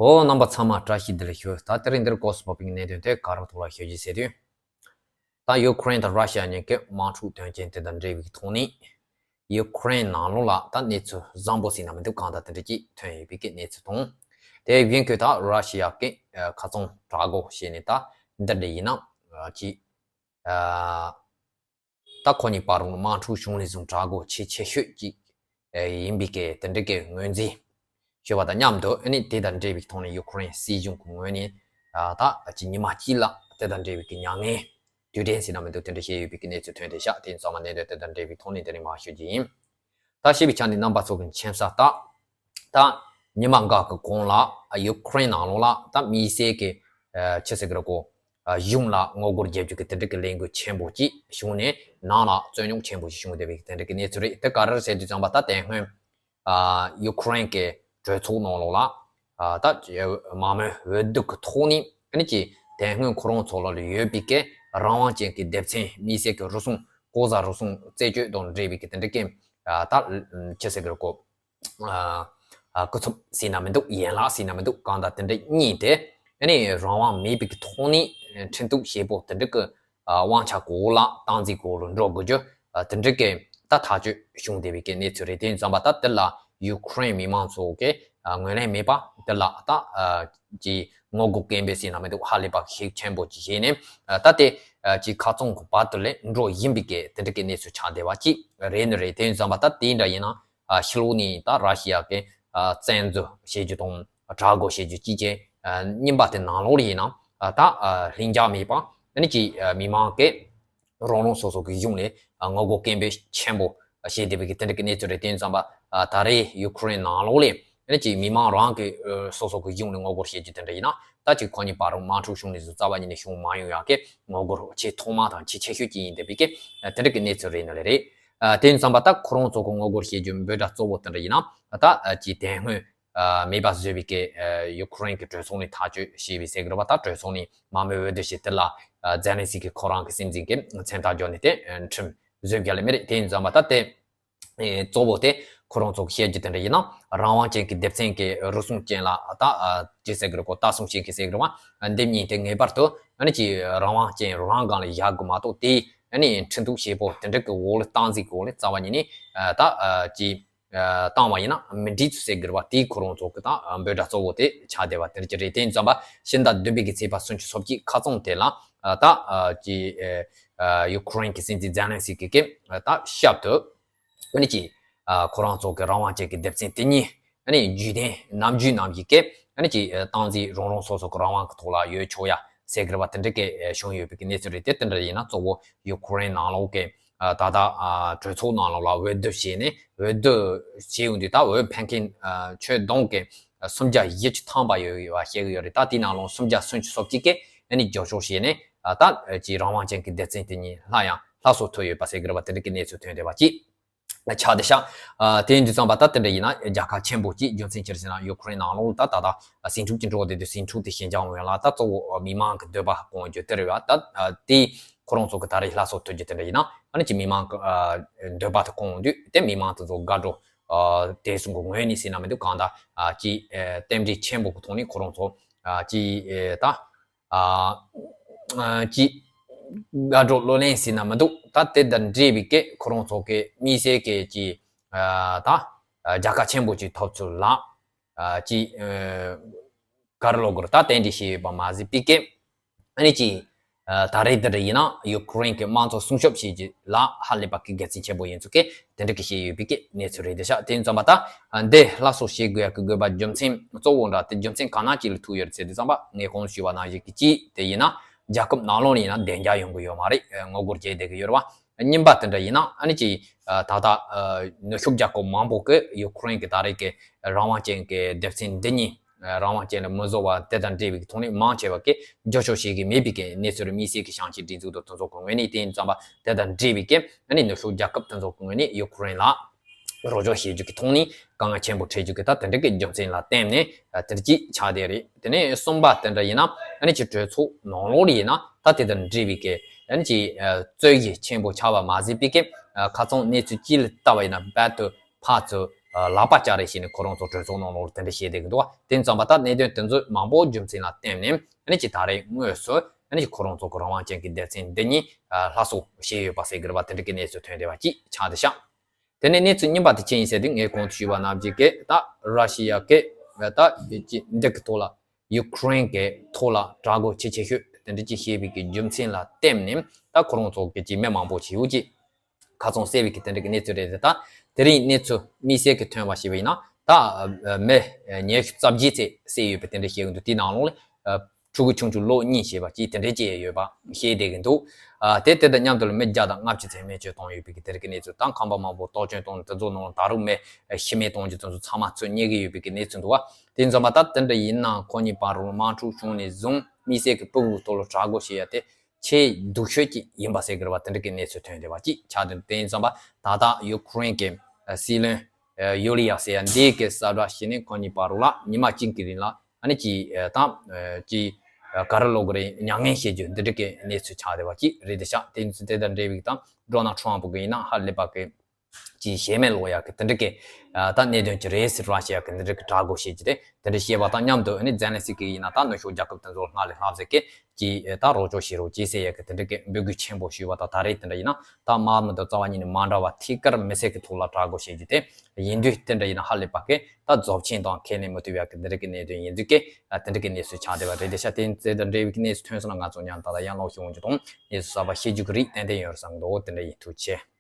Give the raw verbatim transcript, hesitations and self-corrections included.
ཨོ། རྣམ་པ་ཚང་མ་བཀྲ་ཤིས་བདེ་ལེགས་ཞུ། ད་དེ་རིང་འདིར་གོ་སི་པོ་པིང་གནད་དོན་དེ་ག་རེ་ཐོག་ལ་ཞུ་རྒྱུ་ཟེར་དུས། ད་ཡུ་ཁུ་རེན་དང་ར་ཤི་ཡ་གཉིས་ཀྱི་དམག་འཁྲུག་དོན་རྐྱེན་དེ་དང་འབྲེལ་བའི་ཐོག་ནས། ཡུ་ཁུ་རེན་ནང་ལོགས་ལ་ད་གནས་ཚུལ་བཟང་པོ་ཟེར་ན་མི་འདུག་གང་ལྟར་དེ་འདྲ་ཅིག་ཐོན་ཡོད་པའི་གི་གནས་ཚུལ་དང་། དེ་བཞིན་ཁོས་ད་ར་ཤི་ཡ་གི་ཁ་ཚོན་དྲག་གོ་བྱས་ནས་ད་འདི་འདྲ་ཡིན་ན། ཅིག་ད་ཁོ་གཉིས་བར་ལ་དམག་འཁྲུག་བྱུང་ནས་བཟུང་དྲག་གོ་ཆེས་ཆེ་ཤོས་ཅིག་ཡིན་པའི་གི་དེ་འདྲ་གི་ངོས་འཛིན་ཞུ་བ་དང་མཉམ་དུ། ཨ་ནི་དེ་དང་འབྲེལ་བའི་ཐོག་ནས་ཡུ་ཁུ་རེན་སྲིད་གཞུང་གི་ངོས་ནས་ད་ཅིག་ཉི་མ་གཅིག་ལ་དེ་དང་འབྲེལ་བའི་གི་མྱ་ངན་དུས་དྲན་ཟེར་ན་མི་འདུག་དེ་འདྲ་བྱས་ཡོད་པའི་གི་གནས་ཚུལ་ཐོན་བསྡད་ཤག་དེ་ཚང་མ་གནད་དོན་དེ་དང་འབྲེལ་བའི་ཐོག་ནས་དེ་རིང་མར་ཞུ་རྒྱུ་ཡིན། ད་ཞེས་པའི་ཆ་ནས་རྣམ་པ་ཚོ་གི་མཁྱེན་གསལ་ལྟར། ད་ཉི་མ་འགའ་གི་གོང་ལ་ཡུ་ཁུ་རེན་ནང་ལོགས་ལ་ད་དམིགས་བསལ་གྱི་ཆི་ཟེར་གི་རེད་གོ། གཞུང་ལ་ངོ་རྒོལ་རྒྱག་རྒྱུ་གི་དེ་འདྲ་གི་ལས་འགུལ་ཆེན་པོ་ཅིག་བྱུང་ནས་ནང་ལ་རྩོད་རྙོག་ཆེན་པོ་ཞིག་བྱུང་བསྡད་པའི་དེ་འདྲ་གི་གནས་ཚུལ་རེད། དེ་ག་རེ་རེད་ཟེར་དུས་ཙམ་པ་ད་དེ་སྔོན་ཡུ་ཁུ་རེན་གྱི་གྲོས་ཚོགས་ནང་ལོགས་ལ་ད་དམག་མི་འོས་བསྡུ་གི་ཐོག་ནས་ཨ་ནི་ཅིག་དེ་སྔོན་ཁོ་རང་ཚོ་ལ་ཡོད་པའི་གི་རང་དབང་ཅན་གྱི་སྡེ་ཚན་དམིགས་བསལ་གྱི་རུལ་སུངས་ལྐོག་ཟ་རུལ་སུངས་རྩད་གཅོད་དང་འབྲེལ་བའི་གི་དེ་འདྲ་གི་ད་ཆི་ཟེར་གི་རེད་གོ། སྐུ་ཚབ་ཟེར་ན་མི་འདུག་ཡན་ལག་ཟེར་ན་མི་འདུག་གང་ལྟར་དེ་འདྲ་གཉིས་དེ་ཨ་ནི་རང་དབང་མེད་པའི་གི་ཐོག་ནས་འཁྲུན་ཐུག་བྱེད་པོ་དེ་འདྲ་གི་དབང་ཆ་གོ་ལ་སྟངས་འཛིན་གོ་ལ་འགྲོ་དགོས་རྒྱུ་དེ་འདྲ་གི་ད་ཐག་གཅོད་བྱུང་བསྡད་པའི་གི་གནས་ཚུལ་རེད། དེ་ཡིན་ཙམ་པ་ད་དེ་ལ་ཡུ་ཁུ་རེན་མི་མང་ཚོ་གི་ངོས་ལེན་མེད་པ་དེ་ལ་ད་ཀྱི་ངོ་རྒོལ་སྐད་འབོད་ཟེར་ན་མི་འདུག་ཧ་ལས་པ་ཤུགས་ཆེན་པོ་ཅིག་བྱས་ནས་ད་དེ་ཀྱི་ཁ་ཚོན་གི་བར་དུ་ལས་འགྲོ་བཞིན་པའི་གི་དེ་འདྲ་གི་གནས་ཚུལ་ཆགས་བསྡད་པ་ཅིག་རེད་ནི་རེད། དེ་ཡིན་ཙམ་པ་ད་དེ་འདྲ་ཡིན་ན། ཕྱི་ལོགས་ནས་ད་ར་ཤི་ཡ་གི་བཙན་འཛུལ་བྱེད་རྒྱུ་དང་དྲག་རྒོལ་བྱེད་རྒྱུ་གཅིག་བྱས། གཉིས་པ་དེ་ནང་ལོགས་ཡིན་ན་ད་ལྷིང་འཇགས་མེད་པ་ཨ་ནི་ཅིག་མི་མང་གི་རང་རང་སོ་སོ་གི་གཞུང་ལ་ངོ་རྒོལ་སྐད་འབོད་ཆེན་པོ་བྱེད་བསྡད་པའི་གི་དེ་འདྲ་གི་གནས་ཚུལ་རེད། དེ་ཡིན་ཙམ་པ་ད་རེས་ཡུ་ཁུ་རེན་ནང་ལོགས་ལ་ཨ་ནི་ཅིག་མི་མང་རང་གི་སོ་སོ་གི་གཞུང་ལ་ངོ་རྒོལ་བྱེད་རྒྱུ་དེ་འདྲ་ཡིན་ན་ད་ཅིག་ཁོ་གཉིས་བར་དུ་དམག་འཁྲུག་བྱུང་ནས་བཟུང་རྩ་བ་ཉིད་ནས་བྱུང་མ་མྱོང་ཡ་གི་ངོ་རྒོལ་ཆེས་ཐོག་མ་དང་ཆེས་ཆེ་ཤོས་ཅིག་ཡིན་བསྡད་པའི་གི་དེ་འདྲ་གི་གནས་ཚུལ་རེད་ནི་ལས་རེད། དེ་ཡིན་ཙམ་པ་ད་ཁོ་རང་ཚོ་གི་ངོ་རྒོལ་བྱེད་རྒྱུ་འབོད་སྒྲ་གཙོ་བོ་དེ་འདྲ་ཡིན་ན་ད་ཅིག་དེ་སྔོན་མེད་པ་བཟོས་པའི་གི་ཡུ་ཁུ་རེན་གི་གྲོས་ཚོགས་ནས་ཐག་གཅོད་བྱས་པའི་ཟེར་གི་རེད་པ། ད་གྲོས་ཚོགས་ནས་དམག་མི་འོས་བསྡུ་བྱས་དེ་ལ་ཛེ་ལན་སི་ཀི་ཁོ་རང་གི་སྲིད་འཛིན་གི་མཚན་རྟགས་བརྒྱབ་ནས་དེ་ཁྲིམས་བཟོས་བཞག་ལེ་མི་རེད། དེ་ཡིན་ཙམ་པ་ད་དེ་གཙོ་བོ་དེ་ཁོ་རང་ཚོ་གི་བཤད་རྒྱུ་དེ་འདྲ་ཡིན་ན་རང་དབང་ཅན་གི་སྡེ་ཚན་གི་རུལ་སུངས་ཅན་ལ་ད་ཅི་ཟེར་གི་རེད་གོ། ལྟ་སྲུང་བྱེད་མཁན་ཟེར་གི་རེད་པ། འདི་གཉིས་དེ་ངེས་པར་དུ་ཨ་ནི་ཅིག་རང་དབང་ཅན་རང་སྒང་ལ་བཞག་དགོས་མ་གཏོགས་དེ་ཨ་ནི་འཁྲུན་ཐུག་བྱེད་པོ་དེ་འདྲ་གི་འོག་ལ་སྟངས་འཛིན་གི་འོག་ལ་རྩ་བ་ཉིད་ནས་ད་ཅིག་བཏང་བ་ཡིན་ན་མི་འགྲིག་ཚུལ་ཟེར་གི་རེད་པ། དེའི་ཁོ་རང་ཚོ་གི་ད་འབོད་སྒྲ་གཙོ་བོ་དེ་ཆགས་བསྡད་པ་དེ་འདྲ་ཅིག་རེད། དེ་ཡིན་ཙམ་པ་ཕྱི་ཟླ་བདུན་པའི་གི་ཚེས་པ་སུམ་ཅུ་སོ་གཅིག་ཁ་རྩང་དེ་ལ་ད་ཅིག་ཡུ་ཁུ་རེན་གི་སྲིད་འཛིན་ཛེ་ལན་སི་ཀི་གི་ད་ཞབས་ཏུ་ཨ་ནི་ཅིག་ཁོ་རང་ཚོ་གི་རང་དབང་ཅན་གི་སྡེ་ཚན་དེ་གཉིས་ཨ་ནི་བརྒྱུད་ལྡན་ནམ་རྒྱུན་ནམ་ཞིག་གི་ཨ་ནི་ཅིག་སྟངས་འཛིན་རང་རང་སོ་སོ་གི་རང་དབང་གི་ཐོག་ལ་ཡོད་ཆོག་ཡ་ཟེར་གི་རེད་པ། དེ་འདྲ་གི་བྱུང་ཡོད་པའི་གི་གནས་ཚུལ་རེད། དེ་དེ་འདྲ་ཡིན་ན་གཙོ་བོ་ཡུ་ཁུ་རེན་ནང་ལོགས་གི་ད་ལྟ་གྲོས་ཚོགས་ནང་ལོགས་ལ་འོས་བསྡུ་བྱས་ནས་འོས་བསྡུ་བྱས་ཡོང་དུས་ད་འོས་འཕེན་མཁན་ཆོས་གདོང་གི་སུམ་བརྒྱ་བཞི་བཅུ་ཐམ་པ་ཡོད་པ་བཤད་གི་ཡོད་རེད། ད་དེའི་ནང་ལོགས་སུམ་བརྒྱ་སུམ་ཅུ་སོ་གཅིག་གི་ཨ་ནི་རྒྱབ་སྐྱོར་བྱས་ནས་ད་ཅིག་རང་དབང་ཅན་གི་སྡེ་ཚན་དེ་གཉིས་སླར་ཡང་སླར་གསོ་ཐུབ་ཡོད་པ་ཟེར་གི་རེད་པ། དེ་འདྲ་གི་གནས་ཚུལ་ཐོན་བསྡད་པ་ཅིག་ཆགས་བསྡད་ཤག་དེ་ཡིན་དུས་ཙམ་པ་ད་དེ་འདྲ་ཡིན་ན་རྒྱལ་ཁ་ཆེན་པོ་ཅིག་རྒྱུ་མཚན་ཅི་རེད་ཟེར་ན་ཡུ་ཁུ་རེན་ནང་ལོགས་ལ་ད་ད་ད་ཟིང་འཁྲུག་ཅིག་འགྲོ་བསྡད་དུས་ཟིང་འཁྲུག་དེ་ཞི་འཇགས་ཡོང་ཡ་ལ་ད་གཙོ་བོ་མི་མང་གི་འདོད་པ་སྐོང་རྒྱུ་དེ་རེད་པ། ད་དེ་ཁོ་རང་ཚོ་གི་ད་རེས་སླར་གསོ་ཐུབ་རྒྱུ་དེ་འདྲ་ཡིན་ན་ཨ་ནི་ཅིག་མི་མང་གི་འདོད་པ་དེ་སྐོང་དུས་དེ་མི་མང་དེ་ཚོ་དགའ་སྤྲོ་དེ་ཚོ་གི་ངོས་ནས་ཟེར་ན་མི་འདུག་གང་ལྟར་ཅིག་རྟེན་འབྲེལ་ཆེན་པོ་གི་ཐོག་ནས་ཁོ་རང་ཚོ་ཅིག་ད། ཨ་ཅིག་དགའ་སྤྲོ་གླུ་ལེན་ཟེར་ན་མི་འདུག་ད་དེ་དང་འབྲེལ་བའི་གི་ཁོ་རང་ཚོ་གི་དམིགས་བསལ་གི་ཅིག་ཨ་ད་རྒྱལ་ཁ་ཆེན་པོ་ཅིག་ཐོབ་ཚུལ་ལ་ཨ་ཅིག་ཨ་ག་རེ་ལབ་དགོས་རེད། ད་རྟེན་འབྲེལ་བྱས་ཡོད་པ་མ་ཟད་པའི་གི་ཨ་ནི་ཅིག་ཨ་ད་རེས་འདི་འདྲ་ཡིན་ན་ཡུ་ཁུ་རེན་གི་དམངས་གཙོ་སྲུང་སྐྱོབ་བྱེད་རྒྱུ་ལ་ཧ་ལས་པ་གི་དགེ་མཚན་ཆེན་པོ་ཡིན་ཚུལ་གི་དེ་འདྲ་གི་བཤད་ཡོད་པའི་གི་གནས་ཚུལ་རེད་དེ་ཤག་དེ་ཡིན་ཙམ་པ་ད་འདི་སླར་གསོ་བྱེད་དགོས་ཡ་གི་དགོས་པ་རྒྱུ་མཚན་གཙོ་བོ་འདྲ་དེ་རྒྱུ་མཚན་གང་ན་ཅིག་ལ་ཐུག་ཡོད་རེད་ཟེར་དུས་ཙམ་པ་ངས་གོང་དུ་ཞུས་པ་ནང་བཞིན་གི་གཅིག་དེ་ཡིན་ན་རྒྱལ་ཁབ་ནང་ལོགས་ནས་ཡིན་ན་བདེ་འཇགས་ཡོང་གི་ཡོད་མ་རེད། ངོ་རྒོལ་བྱས་བསྡད་གི་ཡོད་རེད་བ། གཉིས་པ་དེ་འདྲ་ཡིན་ན་ཨ་ནི་ཅིག་ད་ལྟ་ནུབ་ཕྱོགས་རྒྱལ་ཁབ་མང་པོ་གི་ཡུ་ཁུ་རེན་གི་ད་རེས་གི་རང་དབང་ཅན་གི་སྡེ་ཚན་འདི་གཉིས་རང་དབང་ཅན་ལ་མི་བཟོ་བ་དེ་དང་འབྲེལ་བའི་ཐོག་ནས་མང་ཆེ་བ་གིས་རྒྱབ་སྐྱོར་བྱེད་ཀྱི་མེད་པའི་གི་གནས་ཚུལ་རེད། དམིགས་བསལ་གྱི་བྱང་ཆིངས་སྒྲིག་འཛུགས་དང་དེ་ཚོ་གི་ངོས་ནས་དེ་ཡིན་ཙམ་པ་དེ་དང་འབྲེལ་བའི་གི་ཨ་ནི་ནུབ་ཕྱོགས་རྒྱལ་ཁབ་དེ་ཚོ་གི་ངོས་ནས་ཡུ་ཁུ་རེན་ལ་རོགས་སྐྱོར་བྱེད་རྒྱུ་གི་ཐོག་ནས་དཀའ་ངལ་ཆེན་པོ་འཕྲད་རྒྱུ་གི་ད་དེ་འདྲ་གི་རྒྱུ་མཚན་ལ་བརྟེན་ནས་དེ་འདྲ་ཅིག་ཆགས་བསྡད་རེད། དེ་ནས་གསུམ་པ་དེ་འདྲ་ཡིན་ན་ཨ་ནི་ཅིག་གྲོས་ཚོགས་ནང་ལོགས་ལ་ཡིན་ན་ད་དེ་དང་འབྲེལ་བའི་གི་ཨ་ནི་ཅིག་རྩོད་གཞི་ཆེན་པོ་ཆགས་པ་མ་ཟད་པའི་གི་ཁ་རྩང་གནས་ཚུལ་ཅིག་ལ་ལྟ་བ་ཡིན་ན་རྦད་དེ་ཕར་ཚུར་ ལག་པ་བཅག་རེས་བྱས་ནས་ཁོ་རང་ཚོ་གྲོས་ཚོགས་ནང་ལོགས་དེ་འདྲ་བཤད་བསྡད་ཀྱི་འདུག་བ། དེ་ཙམ་པ་ད་གནད་དོན་དེ་ཚོ་མང་པོ་རྒྱུ་མཚན་ལ་བརྟེན་ནས་ཨ་ནི་ཅིག་ད་རེས་དངོས་སུ་ཨ་ནི་ཅིག་ཁོ་རང་ཚོ་གི་རང་དབང་ཅན་གྱི་སྡེ་ཚན་འདི་གཉིས་ལྷ་གསོ་བྱས་ཡོད་པ་ཟེར་གྱི་རེད་བ། དེ་འདྲ་གི་གནས་ཚུལ་ཐོན་བསྡད་པ་ཅིག་ཆགས་བསྡད་ཤག་དེ་ནས་གནས་ཚུལ་རྙིང་པ་དེ་ཅི་ཡིན་ཟེར་དུས་ངས་གོང་དུ་ཞུས་པ་ནང་བཞིན་གྱི་ད་ར་ཤི་ཡ་གི་ད་ཅིག་འདི་གི་ཐོག་ལ་ཡུ་ཀེ་རེན་གྱི་ཐོག་ལ་དྲག་རྒོལ་ཆེ་ཆེ་ཤོས་དེ་འདྲ་ཅིག་བྱས་པའི་གི་རྒྱུ་མཚན་ལ་བརྟེན་ནས་ད་ཁོ་རང་ཚོ་གི་ཅིག་མི་མང་པོ་ཞིག་ཅིག་ཁ་ཚང་བསད་པའི་གི་དེ་འདྲ་གི་གནས་ཚུལ་རེད་དེ། ད་དེ་རིང་གནས་ཚུལ་དམིགས་བསལ་གྱི་ཐོན་པ་ཞིག་ཡིན་ན་ད་མི་ཉི་ཤུ་རྩ་བརྒྱད་ཙམ་བསད་ཡོད་པའི་དེ་འདྲ་བཤད་ཀྱི་འདུག་དེའི་ནང་ལོགས་ལ་ཕྲུ་གུ་ཆུང་ཆུང་ལོ་གཉིས་བྱས་པ་ཅིག་དེ་འདྲ་ཅིག་ཡོད་པ་བཤད་བསྡད་ཀྱི་འདུག་ཨ་དེ་དེ་དང་མཉམ་དུ་ལ་མི་བརྒྱ་དང་ལྔ་བཅུ་ཙམ་རྨས་སྐྱོན་བཏང་ཡོད་པའི་གི་དེ་རིང་གི་གནས་ཚུལ་དང་། ཁང་པ་མང་པོ་གཏོར་སྐྱོན་བཏང་ནས་དེ་ཚོ་ནང་ལ་ད་རུང་མི་ཤི་རྨས་གཏོང་རྒྱུ་དེ་ཚོ་ཚང་མ་ཚུར་རྙེད་ཀྱི་ཡོད་པའི་གི་གནས་ཚུལ་འདུག་བ། དེ་ཙམ་པ་ད་དེ་འདྲ་ཡིན་ནའང་ཁོ་གཉིས་བར་ལ་དམག་འཁྲུག་བྱུང་ནས་བཟུང་དམིགས་བསལ་གྱི་ཕྲུ་གུ་ཐོག་ལ་དྲག་རྒོལ་བྱེད་ཡ་དེ་ཆེས་སྡུག་ཤོས་ཅིག་ཡིན་པ་ཟེར་གྱི་རེད་བ། དེ་འདྲ་གི་གནས་ཚུལ་ཐོན་བསྡད་པ་ཅིག་ཆགས་འདུག་དེ་ཡིན་ཙམ་པ་ད་ལྟ་ཡུ་ཀེ་རེན་གྱི་སྲིད་བློན་ཡུ་ལི་ཡ་ཟེར་ཡ་འདི་གི་གསལ་བསྒྲགས་བྱས་ནས་ཁོ་གཉིས་བར་ལ་ཉི་མ་གཅིག་གི་རིང་ལ་ཨ་ནི་ཅིག་ད་ཅིག་ག་རེ་ལབ་དགོས་རེད། མྱ་ངན་བྱེད་རྒྱུ་འདི་འདྲ་གི་གནས་ཚུལ་ཆགས་བསྡད་པ་ཅིག་རེད་དེ་ཤག་དེ་དེ་དང་འབྲེལ་བའི་ད་ཌོ་ནལ་ཊམ་ཕུ་གི་ཡིན་ན་ཧ་ལས་པ་གི་ཅིག་ཞེ་མེར་ལོག་ཡག་གི་དེ་འདྲ་གི་ད་གནད་དོན་ཅིག་རེད་ཟེར་ར་བཤད་ཡག་གི་འདི་འདྲ་གི་དྲག་རྒོལ་བྱེད་ཀྱི་རེད། དེ་འདྲ་བཤད་པ་དང་མཉམ་དུ་ཨ་ནི་ཛེ་ལན་སི་ཀི་ཡིན་ན་ད་ནུབ་ཕྱོགས་རྒྱལ་ཁབ་དེ་ཚོ་སྔར་ལས་ལྷག་ཟེར་གི་ཅིག་ད་རོགས་སྐྱོར་བྱེད་རོགས་བྱེད་ཟེར་ཡག་གི་དེ་འདྲ་གི་འབོད་སྐུལ་ཆེན་པོ་ཞུས་པ་དང་། ད་རེས་དེ་འདྲ་ཡིན་ན་ད་དམག་མི་དང་རྩ་བ་ཉིད་ནས་མ་འདྲ་བ་ཐད་ཀར་མི་སེར་གི་ཐོག་ལ་དྲག་རྒོལ་བྱེད་རྒྱུ་དེ་ཡིན་དུས་དེ་འདྲ་ཡིན་ན་ཧ་ལས་པ་གི་ད་རྫོགས་ཆེན་དང་ཁས་ལེན་མི་ཐུབ་ཡག་གི་འདི་འདྲ་གི་གནད་དོན་ཡིན་དུས་གི་དེ་འདྲ་གི་གནས་ཚུལ་ཆགས་བསྡད་པ་རེད་དེ་ཤག་དེ་དེ་དང་འབྲེལ་བའི་གནས་ཚུལ་ཐོན་སོང་ན་ང་ཚོ་མཉམ་དུ་ད་ལྟ་ཡང་ལོག་ཞུ་འོང་རྒྱུ་དང་། གནས་ཚུལ་གསར་པ་ཤེས་རྒྱུ་གི་རེད། ཏན་ཏན་ཡོད་རེད་བསམ་གི་འདུག་དེ་འདྲ་ཡིན། ཐུགས་རྗེ་ཆེ།